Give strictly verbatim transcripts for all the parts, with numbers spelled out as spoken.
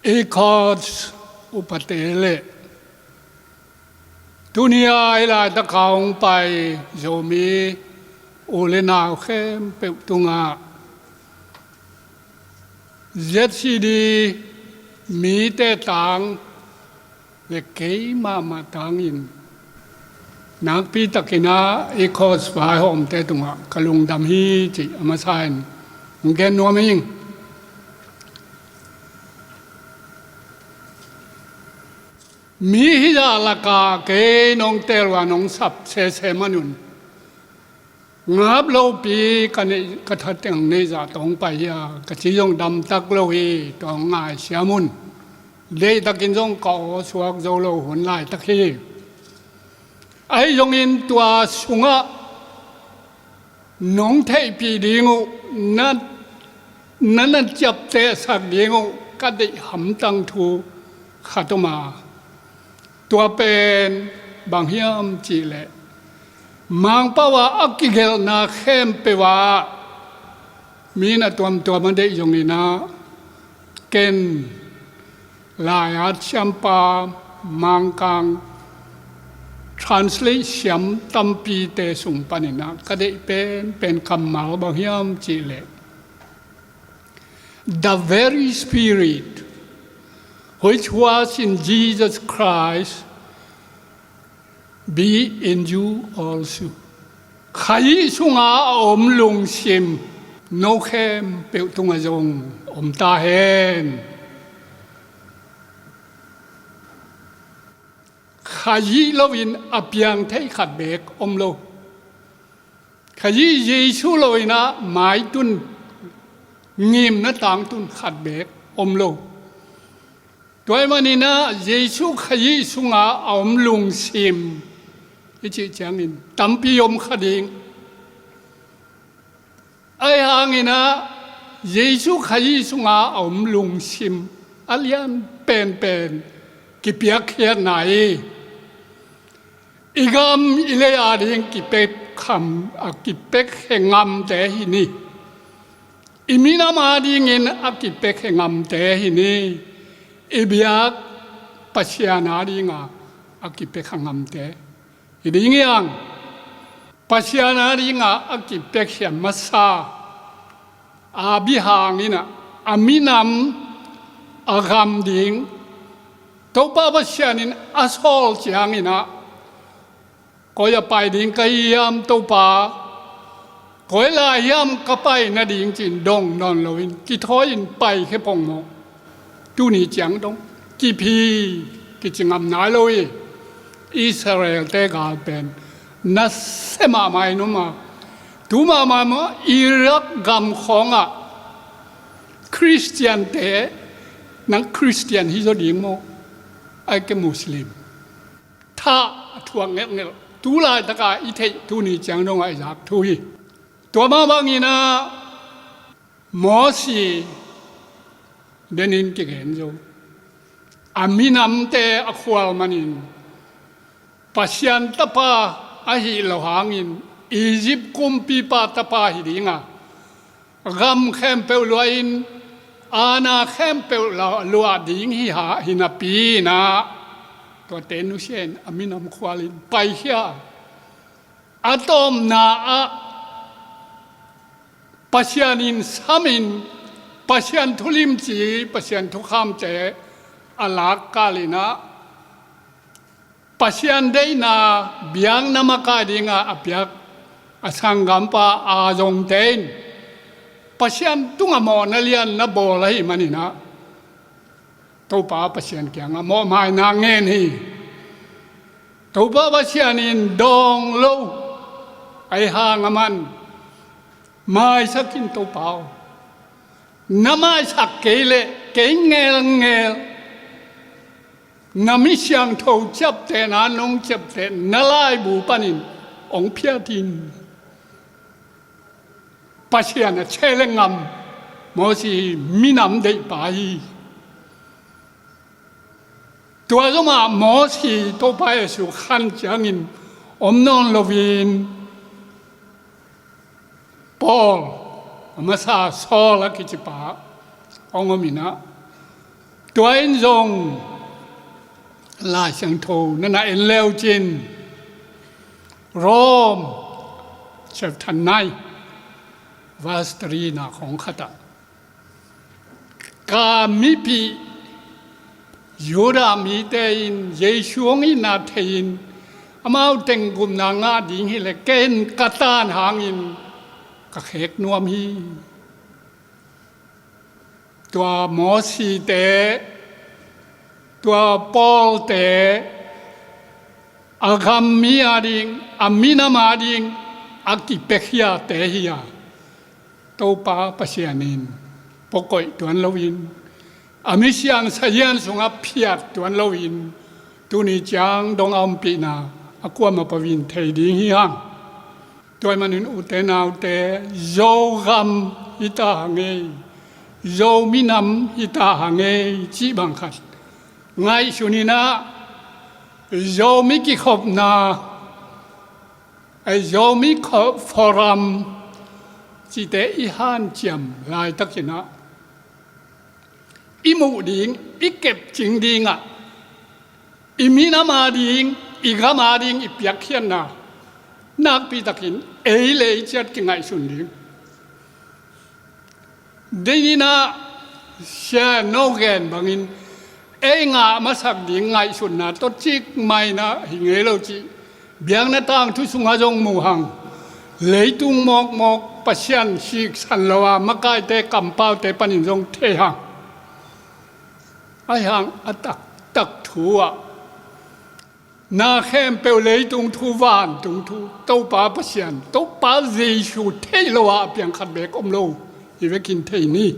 Ecos upate le tuni a hih laitak a hong pai Zomi u le nau khempeuh tungah Z C D mite tang le kei mahmah tangin nakpi takin ah Ecos vaihawmte tungah ka lungdam hi cih a masa in hong gen nuam ing. Mi hizah lakah kei nong tel uh a nong sap sese man un, ngap lopi ka neih, ka thatang neih zah tawh hong pai hi a, ka ci zong damtak lo hi, tua hong ngaisiam un. Deihtakin zong ka aw suak zo lo hun laitak hi. Ahi zongin tua sungah nong theihpih ding uh, na, na, na ciaptehsak ding uh ka deih hamtang thu khat om a, tua pen bang hiam cihleh, Mangpau a a kigelhna khempeuh ah mi na tuamtuam a deih zongin ah, ken lai-at siampa Mangkang translate siam tampite sung panin ah ka deih penpen kammal bang hiam cihleh, the very Spirit which was in Jesus Christ be in you also. Kha Jesuh sunga a om lungsim no khempeuh tungah zong om ta hen. Kha Jesuh loin a piang thei khat beek om lo. Kha Jesuh loin ah maitun, ngimna tangtun khat beek om lo. Tua ahih manin ah Jesuh Kha Jesuh sunga a om lungsim i cih ciangin tampi om kha ding. Ahi hangin ah Jesuh Kha Jesuh sunga a om lungsim a lian penpen kipiakkhiatna hi. I gam i lei ading kipek kham, a kipekkhia ngamte hi ni. I minam adingin a kipekkhia ngamte hi ni. I biak Pasian adinga a kipekkhia ngamte hi ding hi hang. Pasian adinga a kipekkhia masa a bihang in ah, a minam, a gam ding Topa Pasian in a sawl ciangin ah, koi ah pai ding ka hi hiam Topa, koi lai hiam ka pai nading ci-in dong nawn loin kithawi-in paikhia pongmawh. Tuni ciang dong kiphi kici ngam nai lo hi. Israel-te gal pen nasia mahmah in om a, tu mahmah mah Iraq gam khawngah Khristiante, nang Khristian hi zaw ding maw, ahih kei leh Muslim, thah a thuak ngelhngelh, tu laitaka i theih tuni ciang dongah i zak thu hi. Tua mah bangin ah Mosi denin kigen zo. A minamte a khual manin Pasian tapa ahih loh hangin Egypt kumpipa tapa hi ding a, gam khempeuh luahin aana khempeuh luah ding hi napi-in ah, tuate nusia in a minam khualin paikhia a, a tawpna ah Pasian in samin, Pasian thulimci, Pasian thukhamte a lak kalin ah, Pasian deihna biakna makai dinga a piak a sanggampa Aaron-te in Pasian tungah mawhna lian na bawl ahih manin ah, Topa Pasian kiangah mawhmaina ngen hi. Topa Pasian in dawng lo, ahi hang aman, maisak in Topa aw. Na maisak kei leh kei ngelngel na mi siangtho ciaptehna nong ciapteh na laibu panin hong phiat in. Pasian a cheleng ngam Mosi minam deihpa hi. Tua zomah Mosi Topa Jesu khan ciangin om nawn loin Paul, a masa Saul a kicipa hong om in ah, Tua in zong Lai Siangtho na na en leu cin, Rom chapter nine, verse three na khong khat ah, ka mipih Judah mite in Jesu hong itna thei-in amau teng gupna ngah ding hileh ken ka tan hangin ka khek nuam hi. Tua Mosite, tua Paulte, a gam mi ading, a minam ading a kipiakhia te hi a, Topa Pasian in puakoih tuan loin, a misiang sazian sungah phiat tuan loin, tuni ciang dong a ompihna a kuamah pauvin thei ding hi hang. Tua ahih manin ute naute, Zogam hi ta hang ei, Zo minam hi ta hang ei cih bang khat ngaihsun in ah, Zomi kikhopna, eh, Zomi kho-, forum cihte i hanciam laitakin ah, i muh ding, i kepcing ding ah, i minam ading, i gam ading i piakkhiatna nakpitakin ei le ei ciat kingaihsun ding. Dei ni-in ah, Sia No gen bangin ei ngah masak ding ngaihsutna tawh cikmah in ah hi ngei lo cih biakna tangthu sungah zong mu hang. Leitung mawkmawk Pasian siksan lo a makaite kampaute panin zong thei hang. Ahi hang a taktak thu ah, na khempeuh, leitung thu, vantung thu, Topa Pasian, Topa Jesu theih lo a piang khat beek om lo hi vekin thei ni.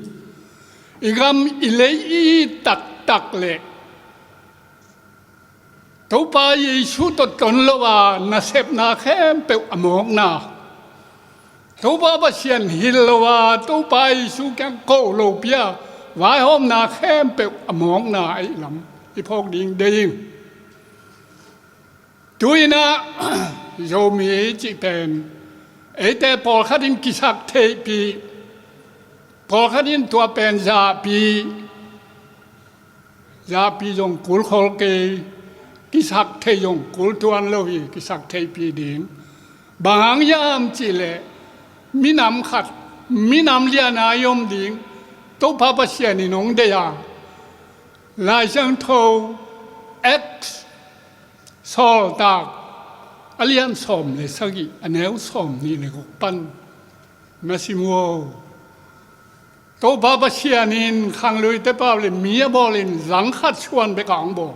I gam i lei i it taktak leh Topa Jesu tawh ton lo a nasepna khempeuh a mawkna, Topa Pasian hilh lo a Topa Jesu kiang ko lopi a vaihawmna khempeuh a mawkna ahih lam i phawk ding deih ing. Tu-in ah, Zomi cih pen eite pawlkhat in kisaktheihpih, pawlkhat in tua pen zahpih, zahpih zong kul khol kei, kisaktheih zong kul tuan lo hi, kisaktheihpih ding. Bang hang hiam cih leh minam khat, minam lian a i om ding Topa Pasian in hong deih a, Lai Siangtho, Acts, Sawltak a lian sawm le sagih, a neu sawmnih le guk pan na sim uh aw. Topa Pasian in khangluite pau le mi a bawlin zang khat suan bek a hong bawl.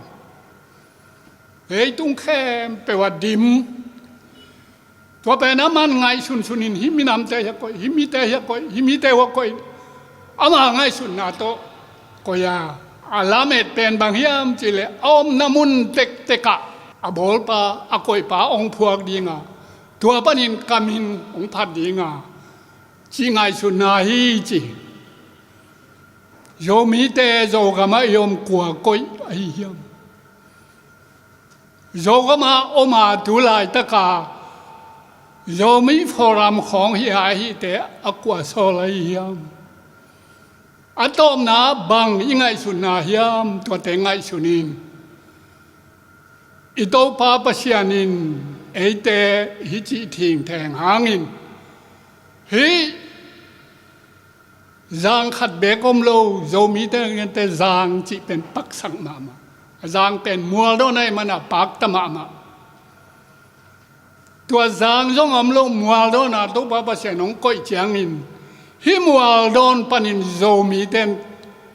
Leitung khempeuh a dim. Tua pen a man ngaihsunsun in hih minamte hi a koih, hih mite hi a koih, hih mite uh a koih. Ama ngaihsutna tawh koih a, a lamet pen bang hiam cih leh a omna mun tektek ah a bawlpa, a koihpa hong phuak ding a, tua panin ka min hong phat ding a, cih ngaihsutna hi ci. Zomite Zogam ah i om kua koih ahi hiam? Zogam ah om a tu laitaka Zomi Forum khawng hi a, ahite a kua sawl ahi hiam? A tawpna bang i ngaihsutna hiam? Tuate ngaihsun in. I Topa Pasian in eite hih cih thingtheng hangin, hih zang khat beek om lo, Zomite, Zogam te zang cih pen paksak mahmah. A zang pen mualdawn ahih manin a pakta mahmah. Tua zang zong om lo, mualdawn a Topa Pasian hong koih ciangin, hih mualdawn panin Zomite in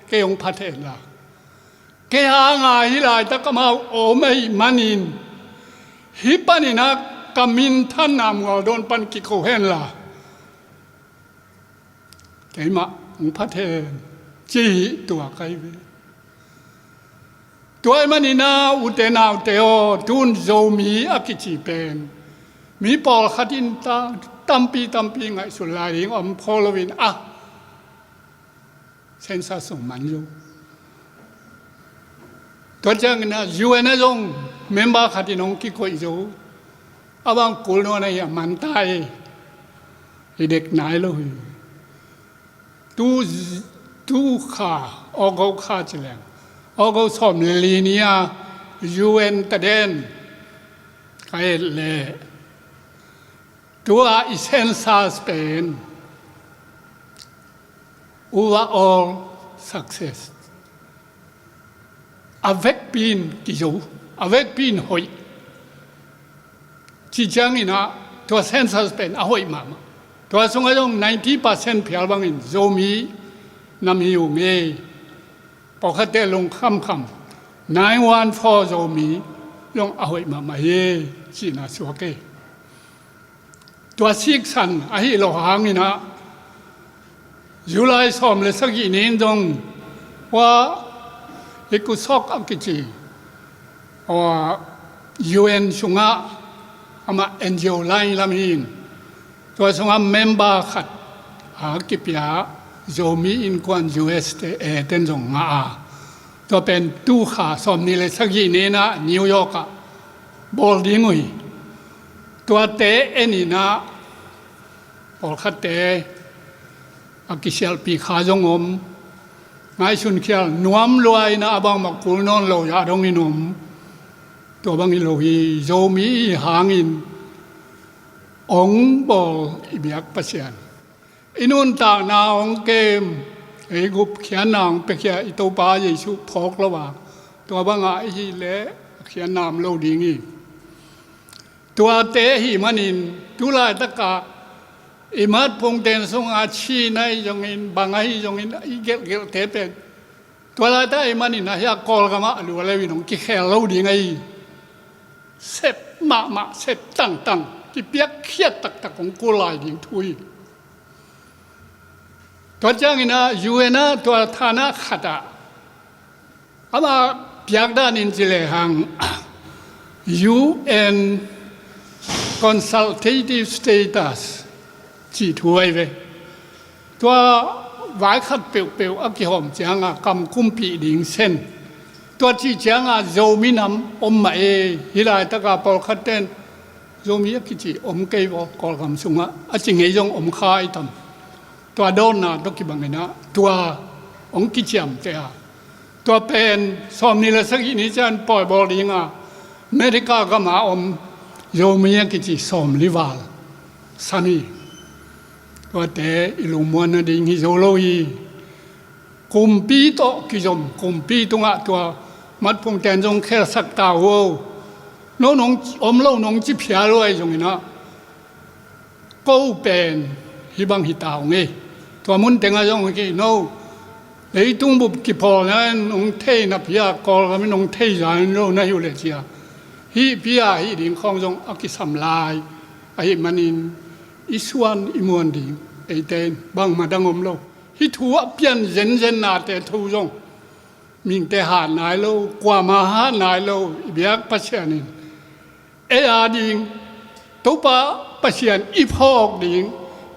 kei hong phat hen la, kei hang a hih laitak amau a om ahih manin, hih panin a ka minthanna mualdawn pan kiko hen la, keimah hong phat hen, ci hi. Tua ka hi ve. Tua ahih manin a, ute naute aw, tun Zomi a kici pen mi pawlkhat in ta, tampi tampi ngaihsun lai ding om kho loin a, census zong man zo. Tua ciangin a, U N a zong member khat in hong kikoih zo. A bang kul nawn ahi a, man ta hi. I dek nai lo hi. Tu, tu kha, August kha ci leng, August sawm le li ni-a U N taden ka et leh tua i census pen overall success, a vekpi in kizo, a vekpi in hoih. Ci ciangin ah tua census pen a hoih mahmah. Tua sungah zong ninety percent phial bangin Zomi nam hi uh ngei. Pawlkhatte lungkhamkham nine one four Zomi zong a hoih mahmah hi cihna suak hi. Tua siksan ahi lo hangin ah July sawm le sagih ni-in zong hua i kusok a kici U N sungah amah N G O line lam hi-in tua sungah member khat a kipia Zomi Innkuan U S te, eh, ten zong ngah a, tua pen tu kha sawm ni le sagih ni-in ah New York ah bawl ding uh hi. Tuate en in ah pawlkhatte a kisialhpih kha zong om. Ngaihsun khial nuam lua in ah a bangmah kul nawn lo zah dongin om. Tua bang hi lo hi, Zomi i hangin ong bawl i biak Pasian, i nuntakna ong kem, ei gupkhiatna ong piakhia i Topa Jesuh phawk lo a, tua bangah i hih leh a khiatna om lo ding hi. Tuate ahi manin tu laitakah i matphungten sungah Chin ahi zongin, bang ahi zongin i gelhgelhte pen tua laitak ahi manin ahi a Kawlgamah a lua leu in hong kikhel lo ding ahi. Sep mahmah, sep tangtang, kipiakkhiat taktak hong kul lai ding thu hi. Tua ciangin ah U N ah tua thana khatah ama piak danin ci lehang U N consultative status cih thu ahi ve. Tua vai khat peuhpeuh a kihawm cianga kam kumpih ding sen. Tua cih cianga Zomi nam om mah e, hih laitaka pawlkhat ten Zomi a kici om kei vaw Kawlgam sungah a ci ngei zong om kha i tam. Tua dawnna tawh kibangin ah tua hong kiciamteh a, tua pen sawmnih le sagih ni ciang pawi bawl dinga America gama om Zomi a kici sawmli val sam hi. Tuate i lungmuan nading hi zo lo hi. Kumpi tawh kizom, kumpi tungah tua matphungten zong khelsak ta uh o. No nong om lo nong ci phial uh ahi zongin ah ko pen hih bang hi ta ung ei. Tua mun tengah zong hi kei no. Leitung bup kipawlna in hong thei napi-a Kawlgam in hong thei zan lo na hi uh leh cia, hih pi-a hih ding khawng zong a kisam lai ahih manin i suan i muan ding eite in bangmah dang om lo. Hih thu a pian zenzen nate thu zong mihingte hat nai lo, kuamah hat nai lo. I biak Pasian in ei a ding, Topa Pasian i phawk ding,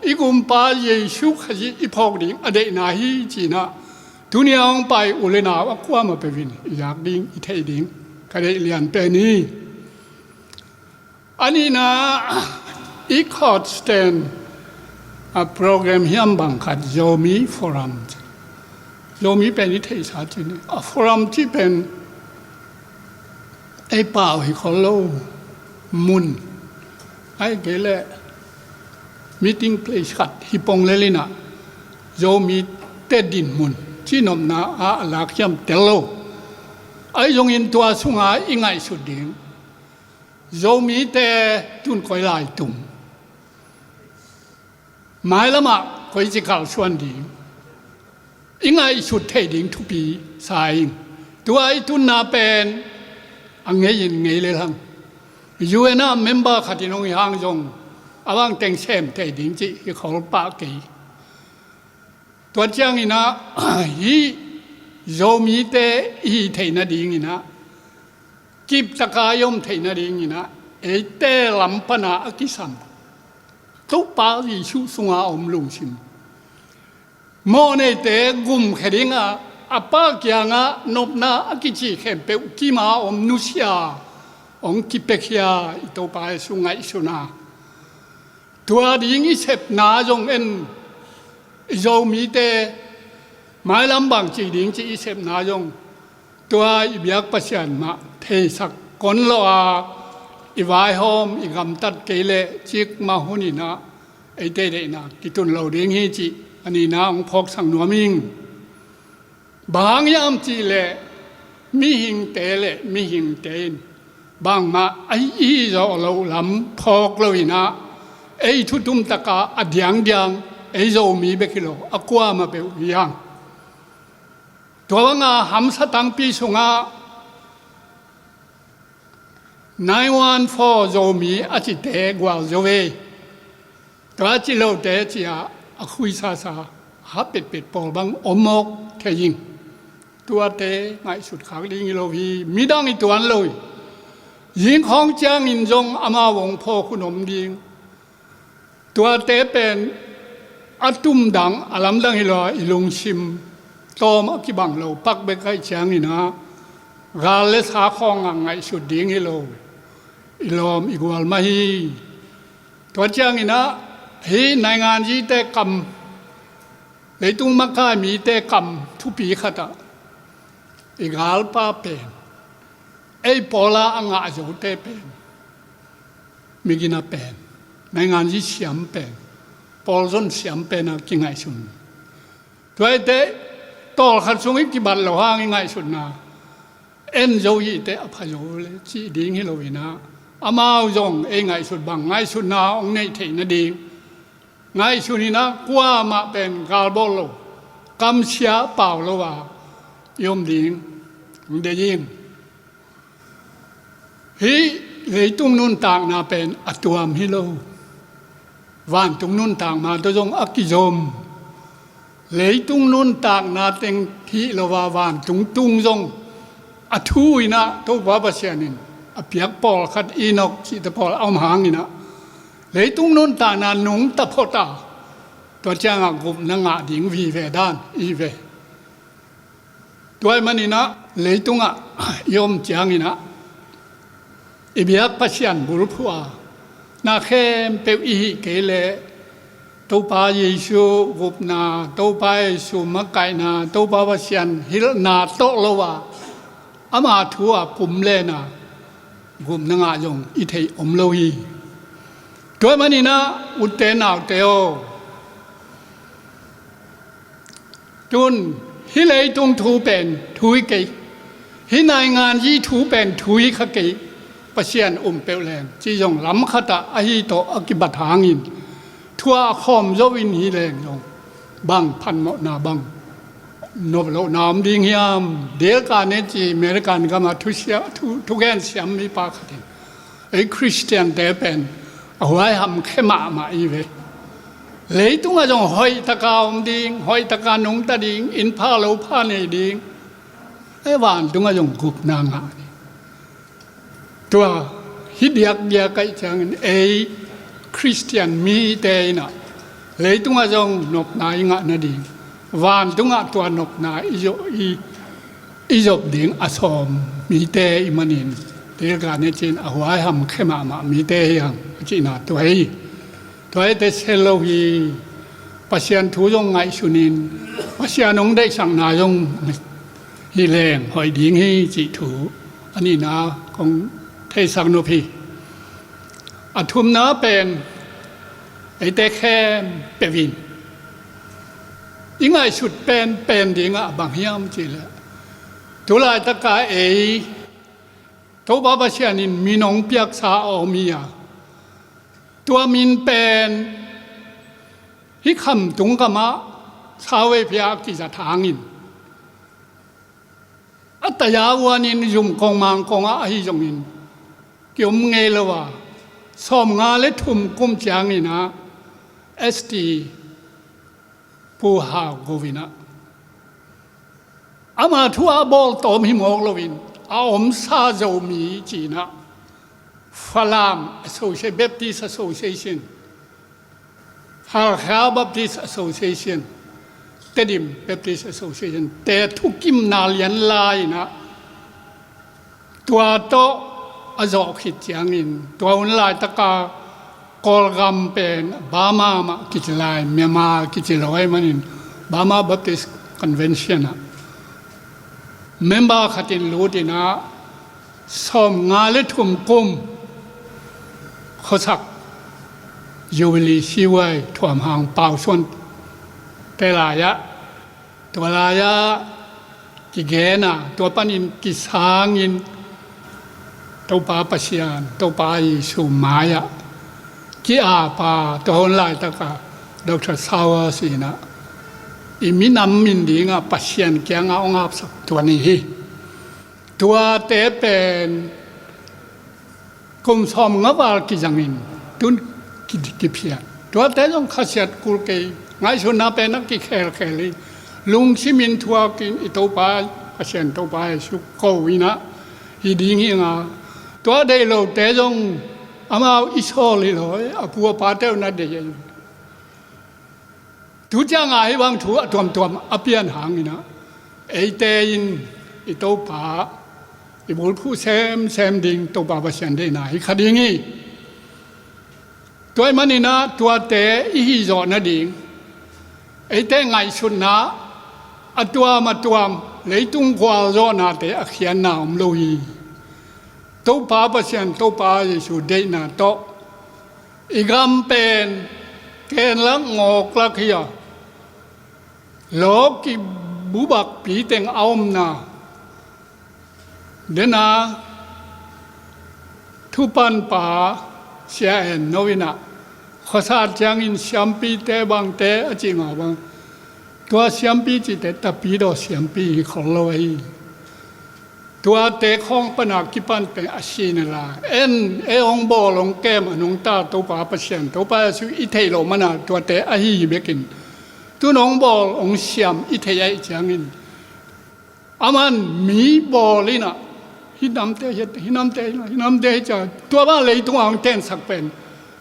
i Gumpa Jesu Khazih i phawk ding a deihna hi ci-in ah tuni a hong pai u le nau a kuamah peuh in i zak ding, i theih ding ka deih lian pen hi. A nihna, i Courts ten a program hiam bang khat, Zomi Forum, Zomi pen i theihsa cih ni, a forum cih pen ei pau hi khol lo, mun, ahih kei leh meeting place khat hi pong lel in ah Zomite dinmun cihnopna ah a lak hiam tel lo. Ahi zongin tua sunga i ngaihsut ding, Zomite tun koi lai tum, mailamah koi ci kalsuan ding, i ngaihsut theih ding thupi sa ing. Tua i tunna pen a ngei in ngei lel hang. U N ah member khat in hong hi hang zong a bang teng sem thei ding cih hi khol pah kei. Tua ciangin ah hih Zomite i hih theih nadingin ah, kiptaka i om theih nadingin ah eite lam pana a kisam Topa Jesuh sunga om lungsim, mawhneite gumkhia dinga a Pa kiangah nopna a kici khempeuh kima om nusia hong kipiakhia i Topa Jesuh ngaihsun a, tua ding i sepna zong en, i Zomite mailam bang ci ding cih i sepna zong Tua i biak Pasian mah theisak kon lo a, i vaihawm, i gamtat kei leh cikmah hunin ah eite deihna kitun lo ding hi cih a nihna hong phawksak nuam ing. Bang hang hiam cih leh mihingte le mihingte in bangmah a hih zawh loh lam phawk loin ah, ei thutum taka a diangdiang, ei Zomi bek hi lo, a kuamah peuh hi hang. Tua banga hamsa tangpi sungah nine one four Zomi a cite gualzo ve. Tua ci lote ci-a a khuisasa, a ha petpet pawl bang om mawk thei ing. Tuate ngaihsut khak ding hi lo hi, midang i tuan lo hi. Zingkhawng ciangin zong amau hong phawk hun om ding. Tuate pen a tumdang, a lamdang hi lo a, i lungsim tawm a kibang lo pak bek ahih ciangin ah, gal le sa khawngah ngaihsut ding hi lo, i lawm i gual mah hi. Tua ciangin ah, hih nainganzite kam, leitung makai mite kam thupi khatah i galpa pen, ei pawla a ngah zote pen, migina pen, nainganzi siam pen, pawlzon siam pen a kingaihsun. Tua ahih teh tawlkhat sung i kibat loh hang i ngaihsutna en zo hi teh a pha zo le cih ding hi loin ah, amau zong ei ngaihsut bang ngaihsutna hong neih theih nading ngaihsun in ah, kuamah pen galbawl lo, kamsia pau lo a i om ding hong deih ing. Hih leitung nuntakna pen a tuam hi lo. Vantung nuntakna tawh zong a kizom. Leitung nuntakna teng hi lo a, vantung tung zong a thu in ah, Topa Pasian in a piak pawlkhat, Enoch cihte pawl a om hangin ah, leitung nuntakna nungta phot a, tua ciangah gupna ngah ding vive dan i hi ve. Tua ahih manin ah, leitungah i om ciangin ah, i biak Pasian bulphuh a, na khempeuh i hih kei leh Topa Jesu gupna, Topa Jesu makaihna, Topa Pasian hilhna tawh lo a, ama thu a pumlen a gupna ngah zong i theih om lo hi. Tua ahih manin ah, ute naute aw, tun hih leitung thu pen thu hi kei, hih nainganzi thu pen thu hi kha kei, Pasian um peuh leng, ci zong lam khatah ahi tawh a kibat hangin, thu a khawm zo in hi leng zong, bang phatmawhna, bang nop lohna om ding hiam? Dale Carnegie, American gama thusia, thu, thugen siam mipa khat in, ei Khristiante pen a huaiham khia mahmah i hi ve. Leitungah zong hoihtaka om ding, hoihtaka nungta ding, inn pha lo pha nei ding, ei vantungah zong gupna ngah ding. Tua hih diakdiak ahih ciangin, ei Khristian mite in ah leitungah zong nopna i ngah nading, vantungah tua nopna i zo, i i zop ding a sawm mite i hih manin, Dale Carnegie in a huaiham khia mahmah mite hi hang, a cihna tua hi. Tua hi teh sel lo hi. Pasian thu zong ngaihsun in, Pasian hong deihsakna zong hi leng hoih ding hi cih thu a nihna kong theisak nop hi. A thumna pen, eite khempeuh in i ngaihsut penpen dingah bang hiam cih leh, tu laitaka ei Topa Pasian in min hong piaksa a om hi a, tua min pen hih khamtung gamah sauveiphe ah kizat hangin, a taya uanin zum kong mang kongah ahi zongin ki-om ngei lo a, sawmnga le thum kum ciangin ah S T Pu Hau Go in ah, ama thu a bawl tawm hi mawk loin, a omsa Zomi ci-in ah, Falam Associa-, Baptist Association, Hakha Baptist Association, Tedim Baptist Association te thukimna lian la-in ah, tua tawh a zawh khit ciangin, tua hun laitaka Kawlgam pen Burma mah kici lai, Myanmar kici lo ahih manin, Burma Baptist Convention ah Member khat in lut in ah, sawmnga le thum kum khuasak Jubilee siuai thuamhang pausuan te lai-ah, tua lai-ah kigen a, tua panin kisangin Topa Pasian, Topa Jesu mai-ah ki-ap a, tua hun laitakah Doctor Sawers in ah i minam min dingah Pasian kiangah hong apsak tua ni hi. Tuate pen kum sawmnga val kizangin tun ki, kiphiat. Tuate zong khasiat kul kei, ngaihsutna pen a kikhelkhel hi. Lungsimin thuakin i Topa Pasian, Topa Jesu ko in ah hi ding hi ing a, tua deih lote zong amau i sawl hi lo, a pu a pate uh na deih hi. Tu ciangah hih bang thu a tuamtuam a pian hangin ah, eite in i Topa i bulphuh semsem ding Topa Pasian deihna hi kha ding hi. Tua ahih manin ah tuate i hih zawh nading, eite ngaihsutna a tuam a tuam, leitung gualzawhnate a khiatna om lo hi. Topa Pasian, Topa Jesu deihna tawh i gam pen kenlak ngawklak hi a, lawki bubakpi teng a omna. Dena thupanpa Sia En No in ah, khuasa ciangin siampite bangte a cih mah bang, tua siampi cihte Tapidaw siampi hi khol lo ahi. Tuate khawng pana kipan pen a sihna lai, en ei hong bawl hong kem a nungta Topa Pasian, Topa Jesu i theih loh mana tuate ahi hi bekin, tun hong bawl hong siam i theih ahih ciangin, aman mi bawl in ah, hih namte hi, hih namte hi, hih namte hi ci a, tua bang leitung a hong tensak pen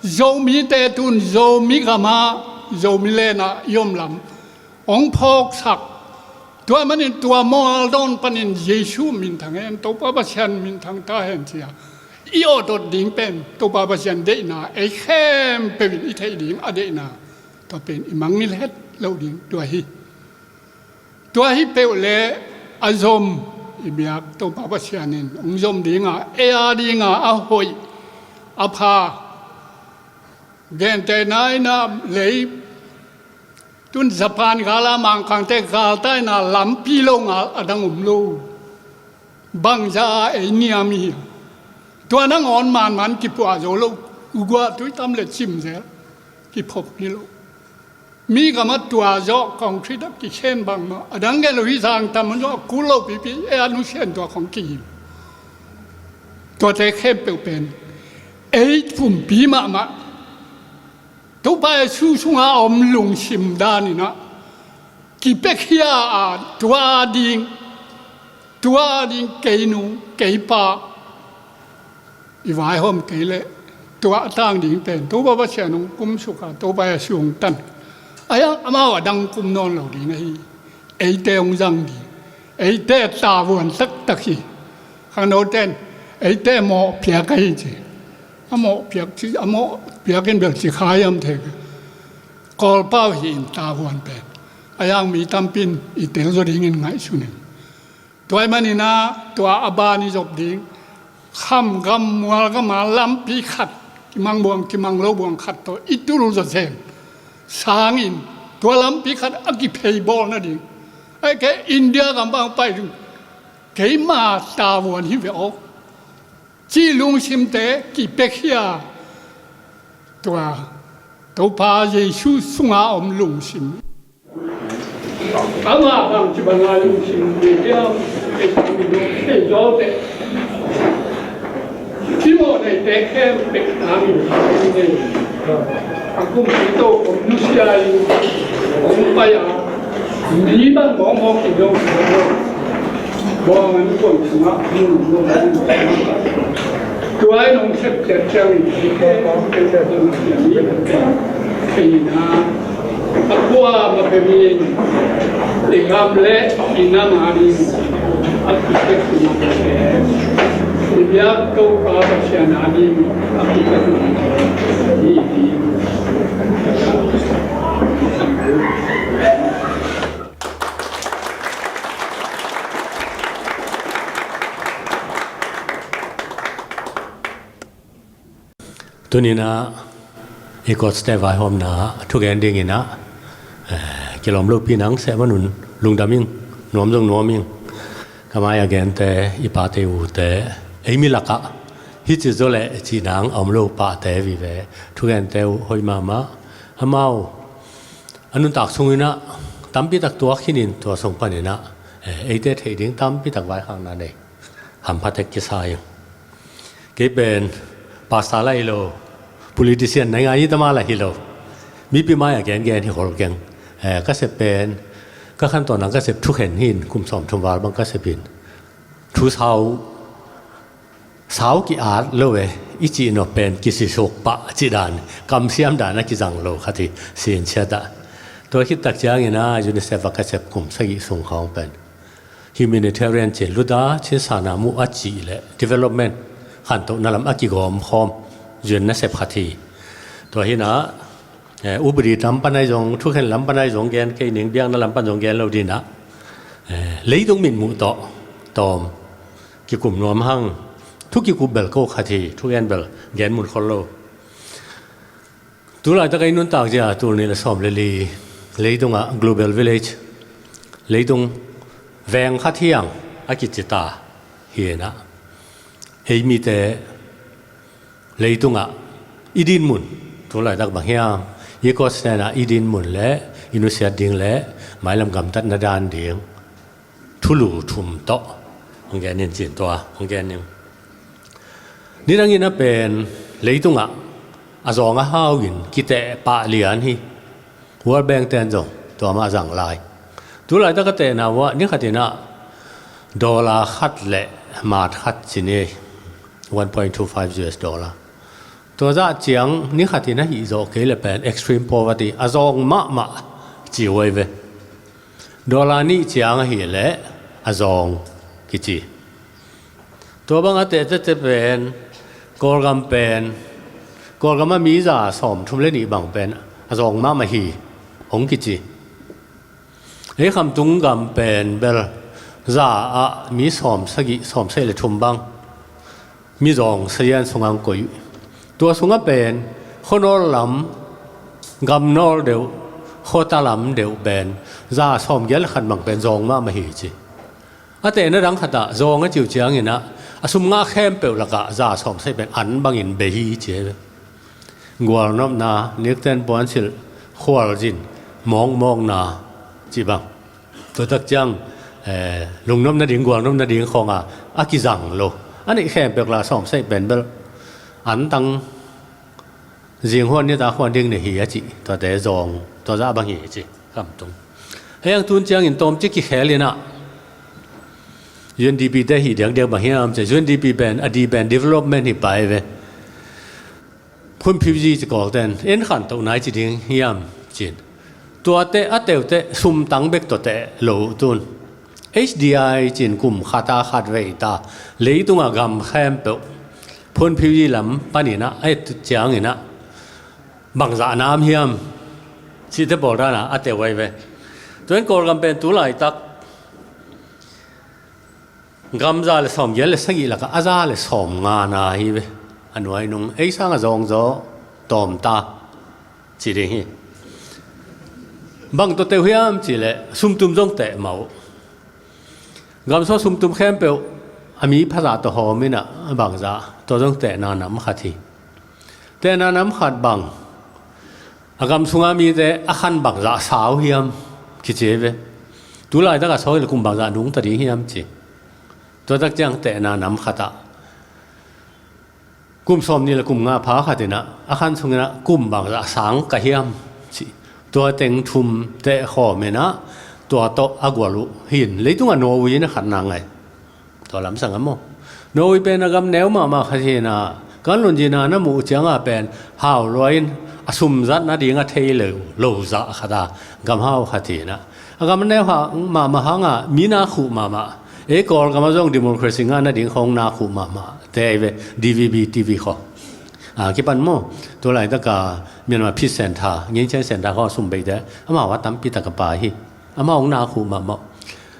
Zomite tun Zomi gam ah, Zomi len ah i om lam hong phawksak. Tua ahih manin tua mual dawn panin Jesu minthang hen, Topa Pasian minthang ta hen ci a, i awt awt ding pen Topa Pasian deihna, ei khempeuh in i theih ding a deihna, tua pen i mangngilh het loh ding tua hi. Tua hi peuh leh a zom i biak Topa Pasian in hong zom ding a, ei a ding a a hoih a pha, gentehna in ah lei tun Japan gal a Mangkangte galtai in ah lampi lo ngal a dang om lo. Bangzah a ei niam hi a, tua nangawn manman kipuah zo lo, uguah tui tam le cim zel kiphop hi lo. Mi gam ah tua zawh concrete ah kikhen bangmah, a dang gen lo hi zang tam zawh a kul lo pipi, ei a nusian tua khong kihim. Tuate khempeuh pen ei pumpi mahmah Topa Jesu sunga a om lungsim dan in ah kipiakhia a, tua ding, tua ding kei nu kei pa i vaihawm kei leh tua a tang ding pen Topa Pasian hong kumsuk a, Topa Jesu hong tan a, amau a dang kum nawn lo ding ahi. Eite hong zang ding, eite tavuan taktak hi. Khangnote in eite mawhpiak ahi ci. A mawhpiak ci, a mawhpiak in bel ci kha hiam thei. Kawlpau hi in tavuan pen a yang mi tampi in i tel zaw dingin ngaihsun in. Tua ahih manin ah tua a ban i zop ding, kham gam mual gam a lampi khat, kimang buang kimang lo buang khat tawh i tul zawzen sangin, tua lampi khat a kiphei bawl nading, ahih kei India gam bang pai ding, keima tavuan hi ve aw, cih lungsimte kipiakhia, tua Topa Jesu sunga om lungsim. Amah bangci banga lungsim hi hiam, ei zawte, i mawh neite khempeuh nangin nei. A kumpi to om nusia in hong pai a, mi bang mawkmawk in hong bawng an kuang sungah hong tua in hong sepciat ciangin, kei na a kuamah peuh in i gam le i nam a ding a kipek sungah i biak Topa Pasian a ding a kipek sungah i ding. Tuninah i kawtste vaihawmna thugen dinginah, eh, kilawm lopi nang seh manun lungdam ing, nuam zong nuam ing. Ka mai a gente, i pate ute, ei mi lakah hici zaw leh cihnang a om lo pate vive thugente uh hoih mahmah. Amau a nuntak sunginah tampitak tuak khinin tua sung paninah, eh, eite theih ding tampitak vaikhakna nei hamphatek kisa ing. Kei pen pastor la hi lo, politician nai ngai hi tama la hi lo. Mipi mai a gengen hi hol keng. Eh, ka sep pen, ka khantawn nang ka sep thukhen hin kum sawmthum val bang ka sep hin. Thu sau, sau ki-at lo e, i cih nop pen kisisuk pah cih dan, kamsiam dan a kizang lo khat hi, sin chiatah. Tua khit tak ciangin a UNICEF a ka sep kum sagih sung khawng pen humanitarian cin luta, cin sana muh a cih leh development khantohna lam a kigawm khawm UN nasep khat hi. Tua hinah, eh, upadi lam pan ai zong, thukhen lam pan ai zong gen kei ning, biakna lam pan zong gen lo dinah, eh, leitung mitmuh tawh tawm kikum nuam hang, thu kikup bel ko khat hi, thugen bel gen mun khol lo. Tulaitak ei nuntak zia tul nih le sawm le li leitungah global village, leitung veng khat hiang a kicita hinah, ei mite leitungah i dinmun, tulaitak bang hiam, i kawtstena i dinmun le i nusiat ding le mailam gamtatna dan ding thulu thum tawh hong gen in cin tua hong gen in. Nidangin a pen leitungah a zawng a hau in kiteh pah lian hi. World Bank ten zong tua mah a zang lai. Tulaitak a tehna uah ni khatinah dollar khat le maat khat ci ni, one point two five US dollar. Tua zah ciang ni khatin a hih zawh kei le pen extreme poverty, a zawng mahmah ci huai ve. Dollar nih ciang ahih leh a zawng kici. Tua bang a tehtete pen Kawlgam pen, Kawlgam a mi za sawmthum le nih bang pen a zawng mahmah hi hong kici. Ei Khamtung gam pen bel za ah mi sawmsagih, sawmsagih le thum bang mi zawng sazian sungah hong koih. Tua sungah pen khuanawl lam, gamnawl deuh, khuata lam deuh pen za sawmgiat le khat bang pen zawng mahmah hi ci. A tehna dang khatah zawng a ciu cianginah a sum ngah khempeuh lakah za sawmsagih pen an bangin bei hi ci hi ve. Gualnopna, nikten puansilh, khualzin, mawkmawkna cih bang. Tuatak ciang, eh, lungnopna ding, gualnopna ding khawnga a kizang lo. A neih khempeuh la sawmsagih pen bel antang zinghuan nita khuan ding ni hi a cih. Tuate zawng, tua zah bang hi a cih. Khamtung. Hei ang tun ciangin tawmci kikhelinah UNDP te hi diakdiak bang hiam cih. UNDP pen, a di pen development hi pai ve. Phunphiuzi ci Kawlten en khantoh nai ci ding hiam cin. Tuate a teute sumtang bek tuate lo tun. HDI cin kum khata khat vei ta leitunga gam khempeuh phunphiuzi lam paninah a et cianginah bangzah nam hiam cihte bawl dana a teu ai ve. Tuan Kawlgam pen tulaitak gam za le sawmgiat le sagih lakah a za le sawmnga na hi ve. A nuai nung ei sang a zawngzaw tawmta ci ding hi. Bang tawh teuh hiam cih leh sumtum zong teh mah uh. Gamsua sumtum khempeuh a mi phazah tawh hawm inah bangzah tawh zong tehna nam khat hi. Tehna nam khat bang a gam sunga mite a khan bangzah sau hiam kici hi ve. Tulaitak a sawk le kum bangzah nungta ding hiam ci. Tuatak ciang tehna nam khatah kum sawmnih le kum nga pha khatinah a khan sunginah kum bangzah sang ka hiam ci. Tua teng thum teh khawm inah tua tawh a gual uh hin. Leitungah Norway in a khatna ngai. Tua lamsang a maw? Norway pen a gam neu mahmah khat hinah kan lunzina na muh cianga pen hau luai in a sumzat nading a thei lo, lo zah khata gam hau khat hinah a gam neu hang mahmah hanga mi na khuh mahmah. Ei Kawlgam a zong democracy ngah nading khawng na khuh mahmah te ai ve. DVB TV khaw a kipan maw? Tulaitaka Myanmar Peace Center, Ngin Chen Center khaw sum beite amau a tampi taka pai hi. Amau hong na khuh mahmah.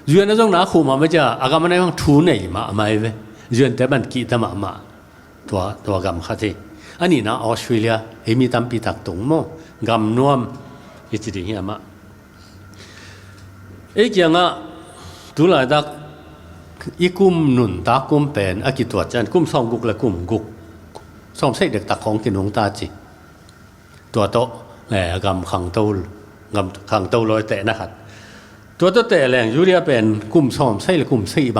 UN a zong na khuh mahmah cia a gam a nei hang thu nei mahmah ai ve. UN te ban kihta mahmah. Tua, tua gam khat hi. A nihna Australia, ei mi tampi tak tung maw, gam nuam i ci ding hiam ah. Ei kiangah tulaitak i kum nuntak kum pen a kituat ciang kum sawmguk le kum guk, sawmsagih dektak khawng kinungta ci. Tua tawh eh, gam khangto, gam khangto lawi tehna khat. Tua tawh teh leng Judea pen kum sawmsagih le kum sagih bang